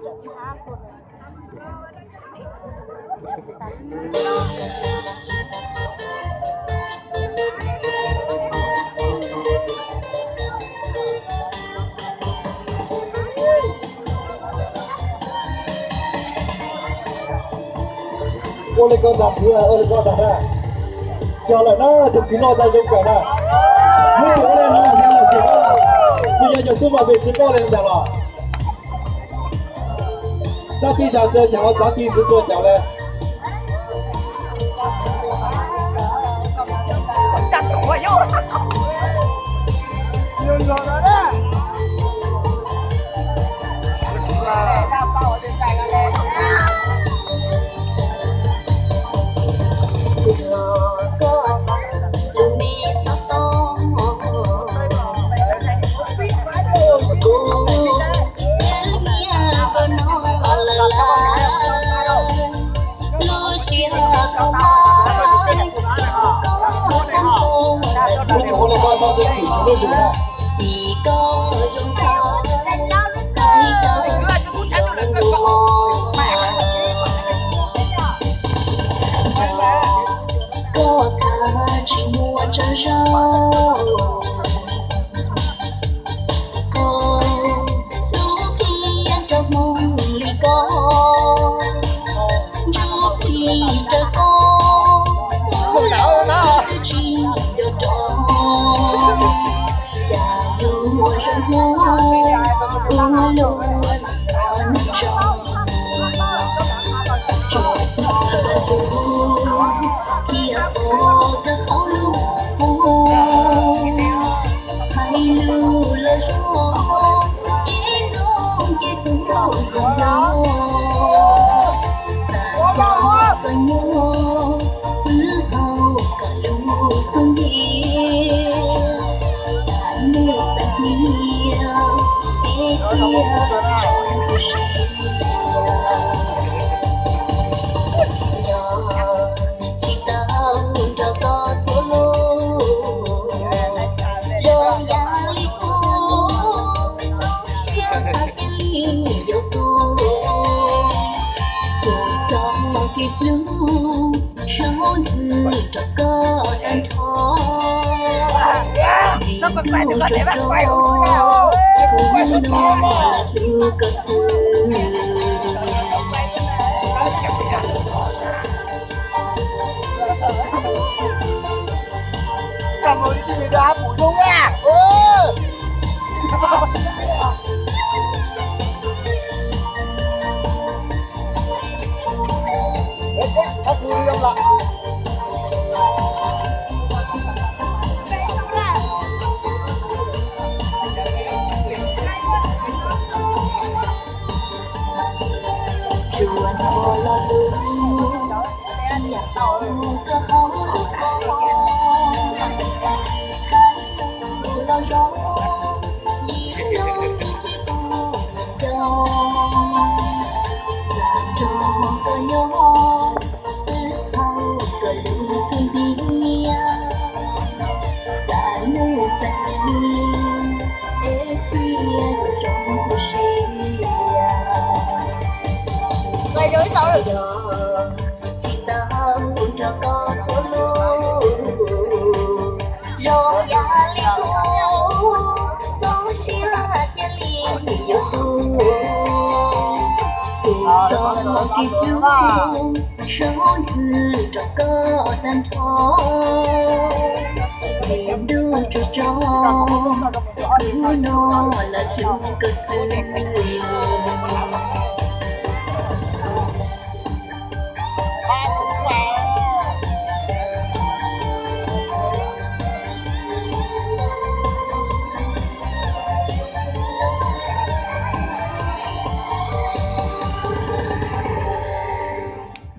Ua li ko ntag, ua li ko ntag na. Cog lawm na, tus kwv no tau zoo kawm na. Muab tsuas ua li no, yog los sis, nws yog yog tub mas pes tsis poj li ntag los. Txab tib zag txhua caum, txab tib ntxwv txhua caum li. Koj khav tsis muaj tsaug zog, koj hlub thiab nrog hmoob li koj, ntsuj plig raws koj, twb tsis nco rau. Cas yuav zoo hmo ua luaj nco, tsuas tag lus thiaj pom koj hauv lub hmoov. Hais lus los zoo, ib hnub ces kuv hlub koj zoo. Xav nrog koj nyob, wb haus koj lub xub ntiag. Xav nug xav hnia, es thiaj zoo tu siab. Yog tsis tau nrog koj txhua lus, zoo yam li kuv, txoj sia cia li yuav tu. Kuv txoj kev hlub zoo nthwv rau koj tag nrho. Vim ntuj tsaus tsaus, kuv hnub no hlub koj xwb. Tsuas hnov lo lus thiaj tau koj hauv lub koj. Hais lus los zoo, ib hnub thiaj pom koj. Xav nrog koj nyob, wb haus koj lub xub ntiag. Xav nug xav hnia, es thiaj yuav zoo tu siab. Yog tsis tau nrog koj txhua lus, zoo yam li kuv, txoj sia cia li yuav tu. Kuv txoj kev hlub zoo nthwv rau koj tag nrho. Vim ntuj tsaus tsaus, kuv hnub no los hlub koj xwb.